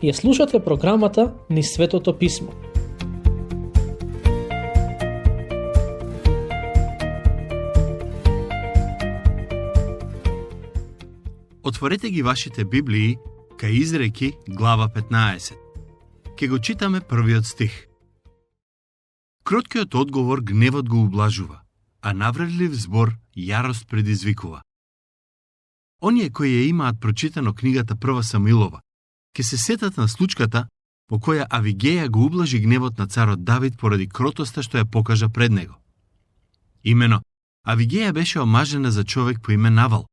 Ја слушате програмата Низ Светото Писмо. Отворете ги вашите Библии кај Изреки, глава 15. Ке го читаме првиот стих. Кроткиот одговор гневот го ублажува, а навредлив збор јарост предизвикува. Оние кои ја имаат прочитано книгата Прва Самуилова, ке се сетат на случката во која Авигеја го ублажи гневот на царот Давид поради кротоста што ја покажа пред него. Имено, Авигеја беше омажена за човек по име Навал.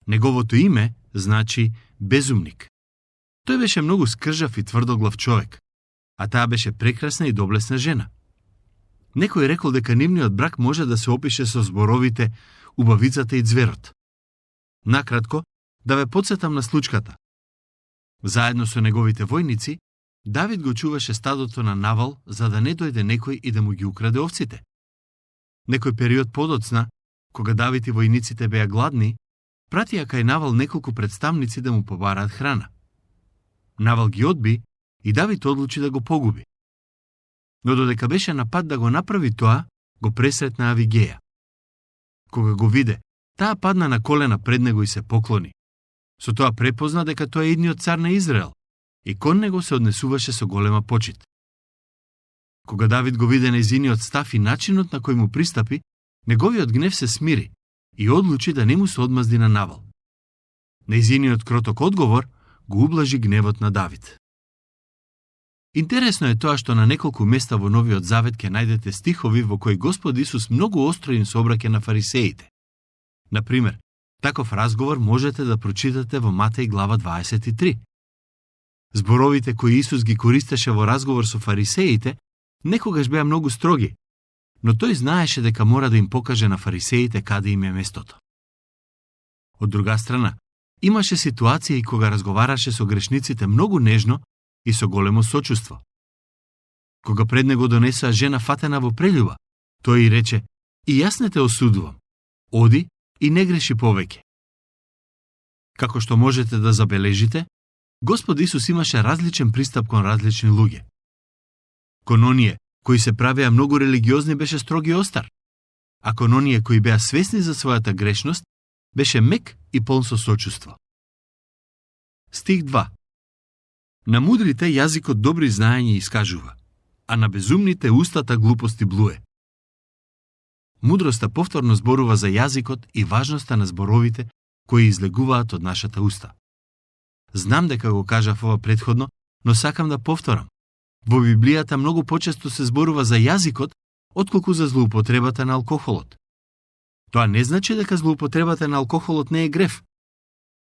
Неговото име значи безумник. Тој беше многу скржав и тврдоглав човек, а таа беше прекрасна и доблесна жена. Некој рекол дека нивниот брак може да се опише со зборовите убавицата и ѕверот. Накратко, да ве потсетам на случката. Заедно со неговите војници, Давид го чуваше стадото на Навал за да не дојде некој и да му ги украде овците. Некој период подоцна, кога Давид и војниците беа гладни, пратија кај Навал неколку представници да му побараат храна. Навал ги одби и Давид одлучи да го погуби. Но додека беше на пат да го направи тоа, го пресретна Авигеја. Кога го виде, таа падна на колена пред него и се поклони. Со тоа препозна дека тоа е идниот цар на Израел и кон него се однесуваше со голема почит. Кога Давид го виде нејзиниот став и начинот на кој му пристапи, неговиот гнев се смири и одлучи да не му се одмазди на Навал. Нејзиниот кроток одговор го ублажи гневот на Давид. Интересно е тоа што на неколку места во Новиот Завет ќе најдете стихови во кои Господ Исус многу остро им се обраќа на фарисеите. Например, таков разговор можете да прочитате во Матеј глава 23. Зборовите кои Исус ги користеше во разговор со фарисеите некогаш беа многу строги, но тој знаеше дека мора да им покаже на фарисеите каде им е местото. Од друга страна, имаше ситуации кога разговараше со грешниците многу нежно и со големо сочувство. Кога пред него донесоа жена фатена во прелюба, тој и рече: "И јас не те осудувам. Оди и не греши повеќе." Како што можете да забележите, Господ Исус имаше различен пристап кон различни луѓе. Кон оние кои се правеа многу религиозни беше строг и остар, а кон оние кои беа свесни за својата грешност беше мек и полн со сочувство. Стих 2. На мудрите јазикот добри знаење искажува, а на безумните устата глупости блуе. Мудроста повторно зборува за јазикот и важноста на зборовите кои излегуваат од нашата уста. Знам дека го кажав ова претходно, но сакам да повторам. Во Библијата многу почесто се зборува за јазикот, отколку за злоупотребата на алкохолот. Тоа не значи дека злоупотребата на алкохолот не е грев,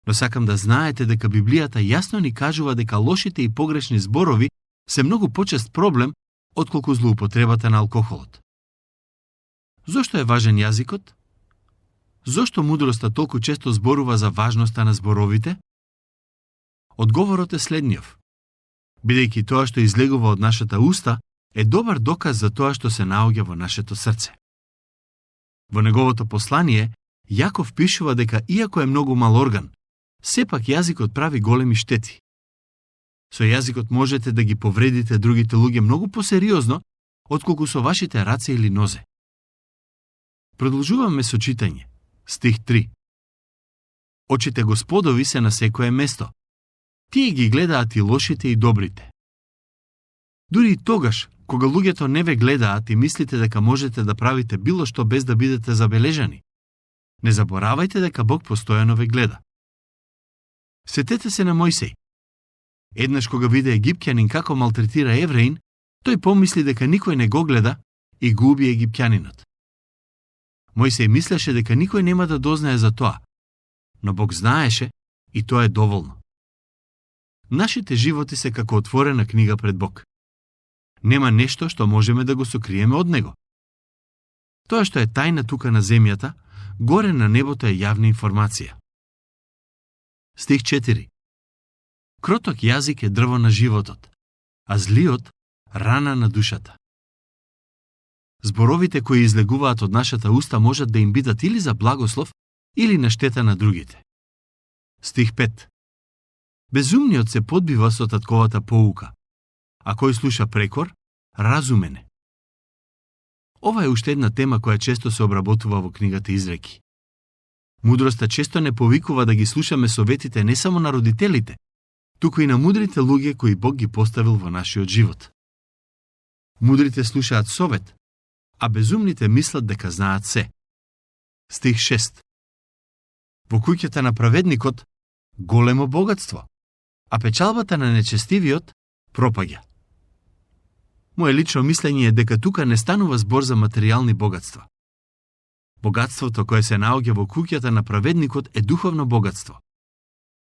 но сакам да знаете дека Библијата јасно ни кажува дека лошите и погрешни зборови се многу почест проблем отколку злоупотребата на алкохолот. Зошто е важен јазикот? Зошто мудроста толку често зборува за важноста на зборовите? Одговорот е следниов. Бидејќи тоа што излегува од нашата уста е добар доказ за тоа што се наоѓа во нашето срце. Во неговото послание, Јаков пишува дека иако е многу мал орган, сепак јазикот прави големи штети. Со јазикот можете да ги повредите другите луѓе многу посериозно, отколку со вашите раце или нозе. Продолжуваме со читање. Стих 3. Очите Господови се на секое место. Тие ги гледаат и лошите и добрите. Дури и тогаш, кога луѓето не ве гледаат и мислите дека можете да правите било што без да бидете забележани, не заборавајте дека Бог постојано ве гледа. Сетете се на Мојсей. Еднаш кога виде египќанин како малтретира евреин, тој помисли дека никој не го гледа и го уби египќанинот. Мојсей мислеше дека никој нема да дознае за тоа, но Бог знаеше и тоа е доволно. Нашите животи се како отворена книга пред Бог. Нема нешто што можеме да го сокриеме од Него. Тоа што е тајна тука на земјата, горе на небото е јавна информација. Стих 4. Кроток јазик е дрво на животот, а злиот рана на душата. Зборовите кои излегуваат од нашата уста можат да им бидат или за благослов, или на штета на другите. Стих 5. Безумниот се подбива со татковата поука, а кој слуша прекор, разумен е. Ова е уште една тема која често се обработува во книгата Изреки. Мудроста често не повикува да ги слушаме советите не само на родителите, туку и на мудрите луѓе кои Бог ги поставил во нашиот живот. Мудрите слушаат совет, а безумните мислат дека знаат се. Стих 6. Во куќата на праведникот големо богатство, а печалбата на нечестивиот пропаѓа. Моje лично мислење е дека тука не станува збор за материјални богатства. Богатството кое се наоѓа во куќата на праведникот е духовно богатство.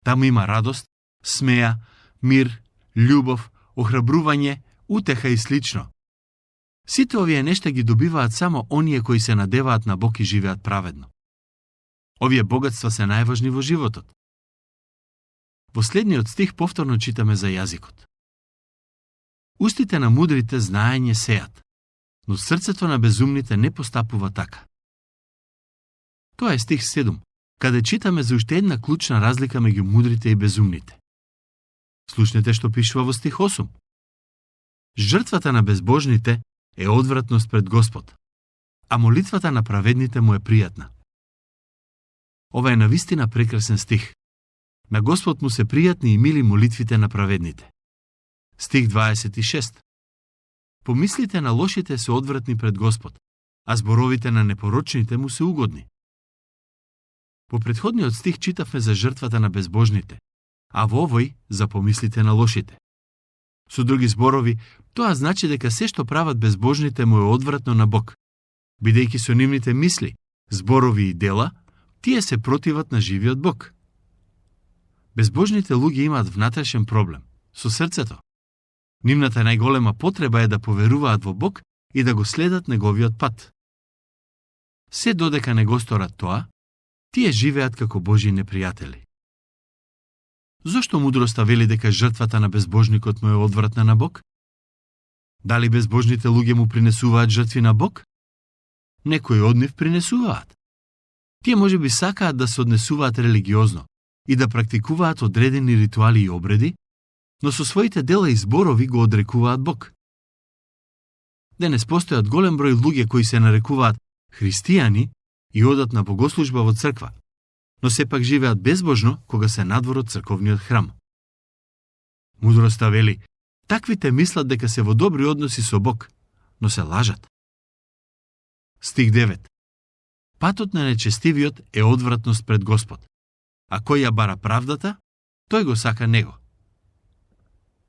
Таму има радост, смеја, мир, љубов, охрабрување, утеха и слично. Сите овие нешта ги добиваат само оние кои се надеваат на Бог и живеат праведно. Овие богатства се најважни во животот. Во следниот стих повторно читаме за јазикот. Устите на мудрите знаење сеат, но срцето на безумните не постапува така. Тоа е стих 7, каде читаме за уште една клучна разлика меѓу мудрите и безумните. Слушнете што пишува во стих 8. Жртвата на безбожните е одвратност пред Господ, а молитвата на праведните му е пријатна. Ова е навистина прекрасен стих. На Господ му се пријатни и мили молитвите на праведните. Стих 26. Помислите на лошите се одвратни пред Господ, а зборовите на непорочните му се угодни. По претходниот стих читавме за жртвата на безбожните, а во овој за помислите на лошите. Со други зборови, тоа значи дека се што прават безбожните му е одвратно на Бог, бидејќи со нивните мисли, зборови и дела, тие се противат на живиот Бог. Безбожните луѓе имаат внатрешен проблем со срцето. Нивната најголема потреба е да поверуваат во Бог и да го следат неговиот пат. Се додека не го сторат тоа, тие живеат како Божји непријатели. Зошто мудроста вели дека жртвата на безбожникот му е одвратна на Бог? Дали безбожните луѓе му принесуваат жртви на Бог? Некои од нив принесуваат. Тие можеби сакаат да се однесуваат религиозно и да практикуваат одредени ритуали и обреди, но со своите дела и зборови го одрекуваат Бог. Денес постојат голем број луѓе кои се нарекуваат христијани и одат на богослужба во црква, но сепак живеат безбожно кога се надвор од црковниот храм. Мудроста вели, таквите мислат дека се во добри односи со Бог, но се лажат. Стих 9. Патот на нечестивиот е одвратност пред Господ, а кој ја бара правдата, тој го сака него.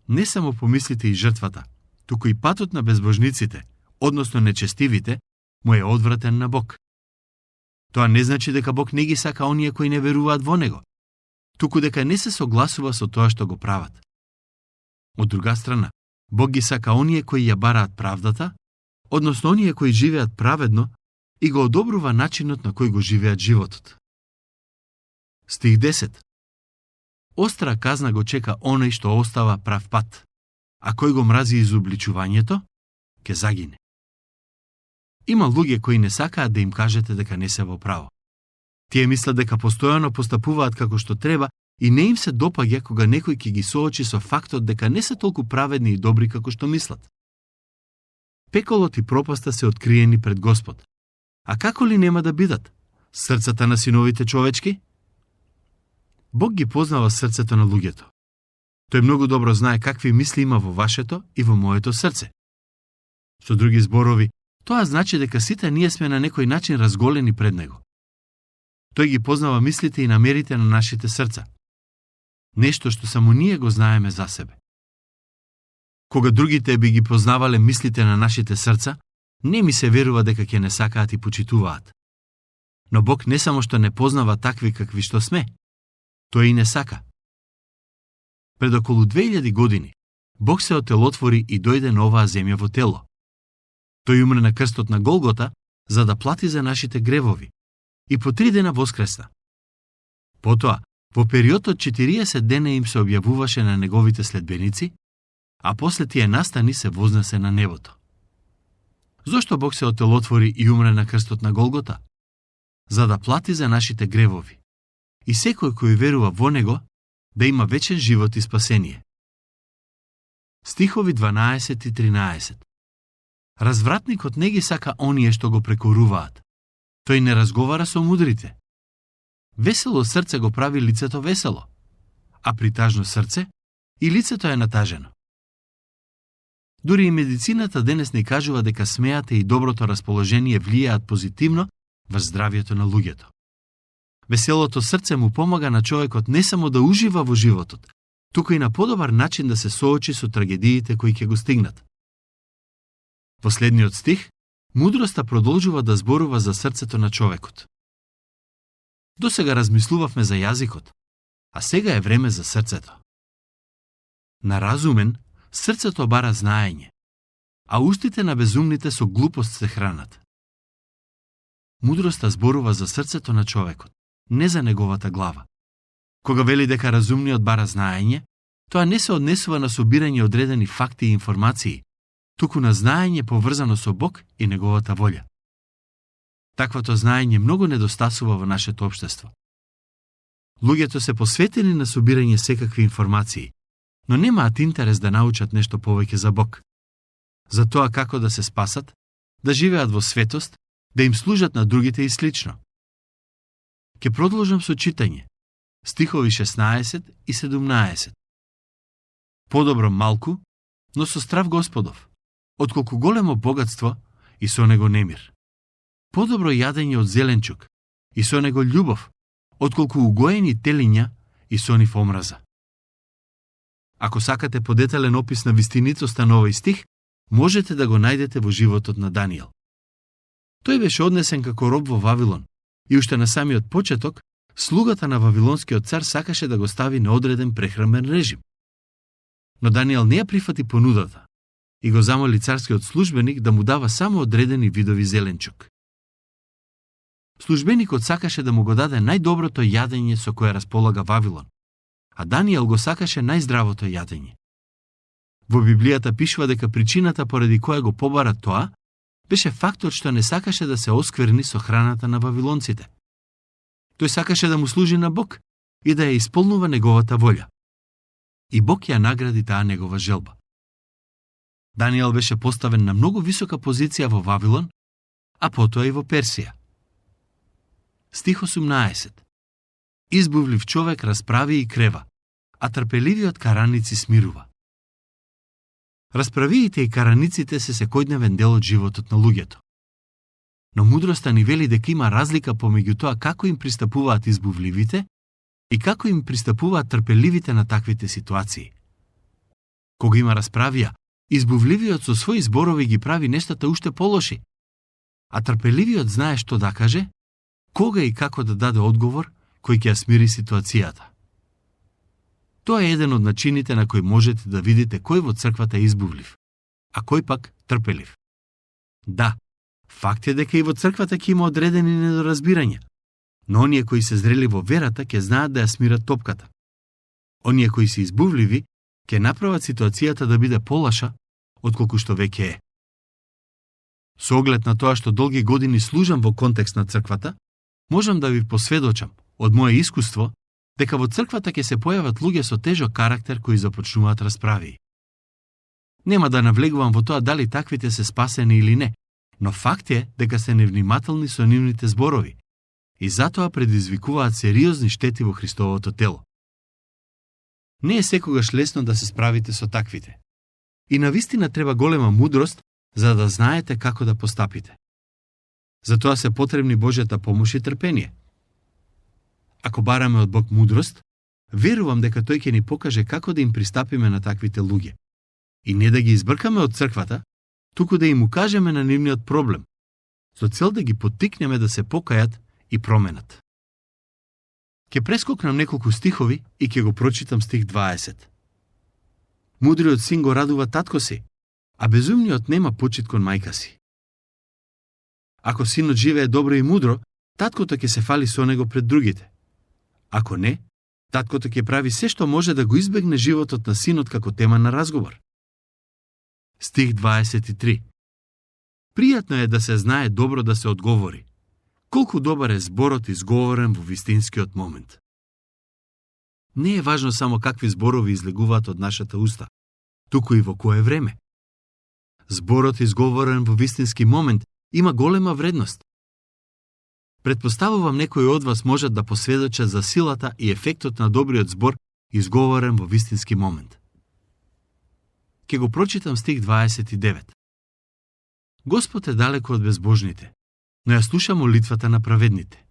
Не само помислите и жртвата, туку и патот на безбожниците, односно нечестивите, му е одвратен на Бог. Тоа не значи дека Бог не ги сака оние кои не веруваат во него, туку дека не се согласува со тоа што го прават. Од друга страна, Бог ги сака оние кои ја бараат правдата, односно оние кои живеат праведно и го одобрува начинот на кој го живеат животот. Стих 10. Остра казна го чека оној што остава прав пат, а кој го мрази изобличувањето, ќе загине. Има луѓе кои не сакаат да им кажете дека не се во право. Тие мислат дека постојано постапуваат како што треба и не им се допаѓа кога некој ќе ги соочи со фактот дека не се толку праведни и добри како што мислат. Пеколот и пропаста се откриени пред Господ. А како ли нема да бидат? Срцата на синовите човечки? Бог ги познава срцето на луѓето. Тој многу добро знае какви мисли има во вашето и во моето срце. Со други зборови, тоа значи дека сите ние сме на некој начин разголени пред него. Тој ги познава мислите и намерите на нашите срца. Нешто што само ние го знаеме за себе. Кога другите би ги познавале мислите на нашите срца, не ми се верува дека ќе не сакаат и почитуваат. Но Бог не само што не познава такви какви што сме, тој и не сака. Пред околу 2000 години, Бог се отелотвори и дојде на оваа земја во тело. Тој умре на крстот на Голгота, за да плати за нашите гревови, и по 3 дена воскресна. Потоа, во период од 40 дена им се објавуваше на неговите следбеници, а после тие настани се вознесе на небото. Зошто Бог се отелотвори и умре на крстот на Голгота? За да плати за нашите гревови. И секој кој верува во него, да има вечен живот и спасение. Стихови 12 и 13. Развратникот не ги сака оние што го прекоруваат. Тој не разговара со мудрите. Весело срце го прави лицето весело, а при тажно срце и лицето е натажено. Дури и медицината денес ни кажува дека смејата и доброто расположение влијаат позитивно врз здравието на луѓето. Веселото срце му помага на човекот не само да ужива во животот, туку и на подобар начин да се соочи со трагедиите кои ќе го стигнат. Последниот стих, мудроста продолжува да зборува за срцето на човекот. Досега размислувавме за јазикот, а сега е време за срцето. На разумен, срцето бара знаење, а устите на безумните со глупост се хранат. Мудроста зборува за срцето на човекот, не за неговата глава. Кога вели дека разумниот бара знаење, тоа не се однесува на собирање одредени факти и информации, туку на знаење поврзано со Бог и неговата волја. Таквото знаење многу недостасува во нашето општество. Луѓето се посветени на собирање секакви информации, но немаат интерес да научат нешто повеќе за Бог. За тоа како да се спасат, да живеат во светост, да им служат на другите и слично. Ке продолжам со читање. Стихови 16 и 17. Подобро малку, но со страв Господов, отколку големо богатство и со него немир. Подобро јадење од зеленчук и со него љубов, отколку угоени телиња и со нив омраза. Ако сакате подетелен опис на вистиницоста на овој стих, можете да го најдете во животот на Даниел. Тој беше однесен како роб во Вавилон и уште на самиот почеток, слугата на вавилонскиот цар сакаше да го стави на одреден прехранбен режим. Но Даниел не ја прифати понудата и го замоли царскиот службеник да му дава само одредени видови зеленчук. Службеникот сакаше да му го даде најдоброто јадење со кое располага Вавилон, а Даниел го сакаше најздравото јадење. Во Библијата пишува дека причината поради која го побара тоа беше фактот што не сакаше да се оскверни со храната на вавилонците. Тој сакаше да му служи на Бог и да ја исполнува неговата волја. И Бог ја награди таа негова желба. Даниел беше поставен на многу висока позиција во Вавилон, а потоа и во Персија. Стих 18. Избувлив човек расправи и крева, а трпеливиот караници смирува. Расправиите и караниците се секојдневен дел од животот на луѓето. Но мудроста ни вели дека има разлика помеѓу тоа како им пристапуваат избувливите и како им пристапуваат трпеливите на таквите ситуации. Кога има расправија, избувливиот со своји зборови ги прави нештата уште полоши, а трпеливиот знае што да каже, кога и како да даде одговор кој ќе ја смири ситуацијата. Тоа е еден од начините на кој можете да видите кој во црквата е избувлив, а кој пак трпелив. Да, факт е дека и во црквата ќе има одредени недоразбирања, но оние кои се зрели во верата ќе знаат да ја смират топката. Оние кои се избувливи ќе направат ситуацијата да биде полаша отколку што веќе е. Со оглед на тоа што долги години служам во контекст на црквата, можам да ви посведочам од мое искуство дека во црквата ќе се појават луѓе со тежок карактер кои започнуваат расправи. Нема да навлегувам во тоа дали таквите се спасени или не, но факт е дека се невнимателни со нивните зборови и затоа предизвикуваат сериозни штети во Христовото тело. Не е секогаш лесно да се справите со таквите. И навистина треба голема мудрост за да знаете како да постапите. Затоа се потребни Божјата помош и трпение. Ако бараме од Бог мудрост, верувам дека тој ќе ни покаже како да им пристапиме на таквите луѓе. И не да ги избркаме од црквата, туку да им укажеме на нивниот проблем, со цел да ги поттикнеме да се покајат и променат. Ке прескокнам неколку стихови и ќе го прочитам стих 20. Мудриот син го радува татко си, а безумниот нема почит кон мајка си. Ако синот живее добро и мудро, таткото ќе се фали со него пред другите. Ако не, таткото ќе прави се што може да го избегне животот на синот како тема на разговор. Стих 23. Пријатно е да се знае добро да се одговори. Колку добар е зборот изговорен во вистинскиот момент. Не е важно само какви зборови излегуваат од нашата уста, туку и во кое време. Зборот изговорен во вистински момент има голема вредност. Предпоставувам некои од вас можат да посведочат за силата и ефектот на добриот збор изговорен во вистински момент. Ке го прочитам стих 29. Господ е далеко од безбожните, но ја слуша молитвата на праведните.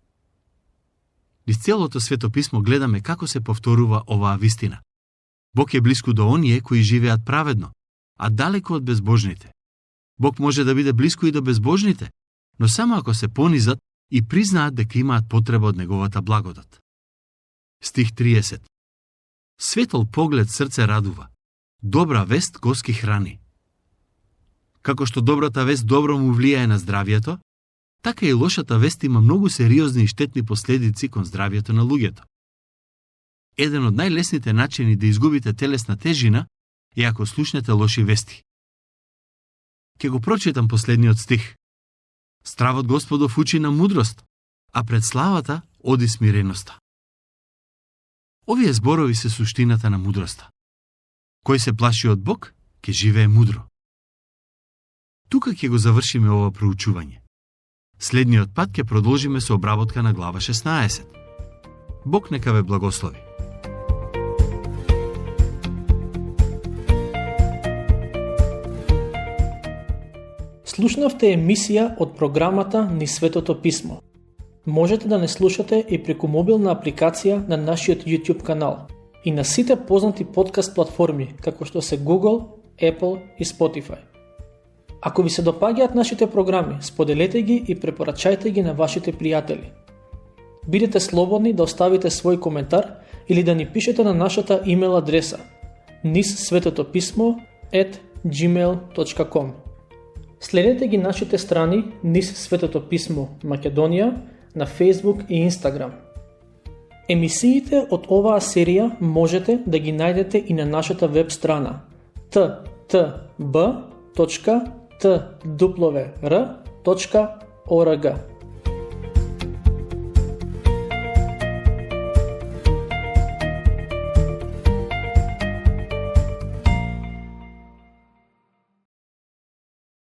Низ целото Свето писмо гледаме како се повторува оваа вистина. Бог е блиску до оние кои живеат праведно, а далеко од безбожните. Бог може да биде блиску и до безбожните, но само ако се понизат и признаат дека имаат потреба од неговата благодат. Стих 30. Светол поглед срце радува, добра вест госки храни. Како што добрата вест добро му влијае на здравието, така и лошата вест има многу сериозни и штетни последици кон здравието на луѓето. Еден од најлесните начини да изгубите телесна тежина е ако слушнете лоши вести. Ке го прочитам последниот стих. Стравот Господов учи на мудрост, а пред славата оди смиреноста. Овие зборови се суштината на мудроста. Кој се плаши од Бог, ке живее мудро. Тука ќе го завршиме ова проучување. Следниот пат ќе продолжиме со обработка на глава 16. Бог нека ве благослови. Слушнавте емисија од програмата Низ Светото писмо. Можете да не слушате и преку мобилна апликација на нашиот YouTube канал и на сите познати подкаст платформи, како што се Google, Apple и Spotify. Ако ви се допаѓаат нашите програми, споделете ги и препорачајте ги на вашите пријатели. Бидете слободни да оставите свој коментар или да ни пишете на нашата имейл адреса nizsvetotopismo@gmail.com. Следете ги нашите страни Низ Светото писмо Македонија на Facebook и Instagram. Емисиите од оваа серија можете да ги најдете и на нашата веб страна ttb.twr.org.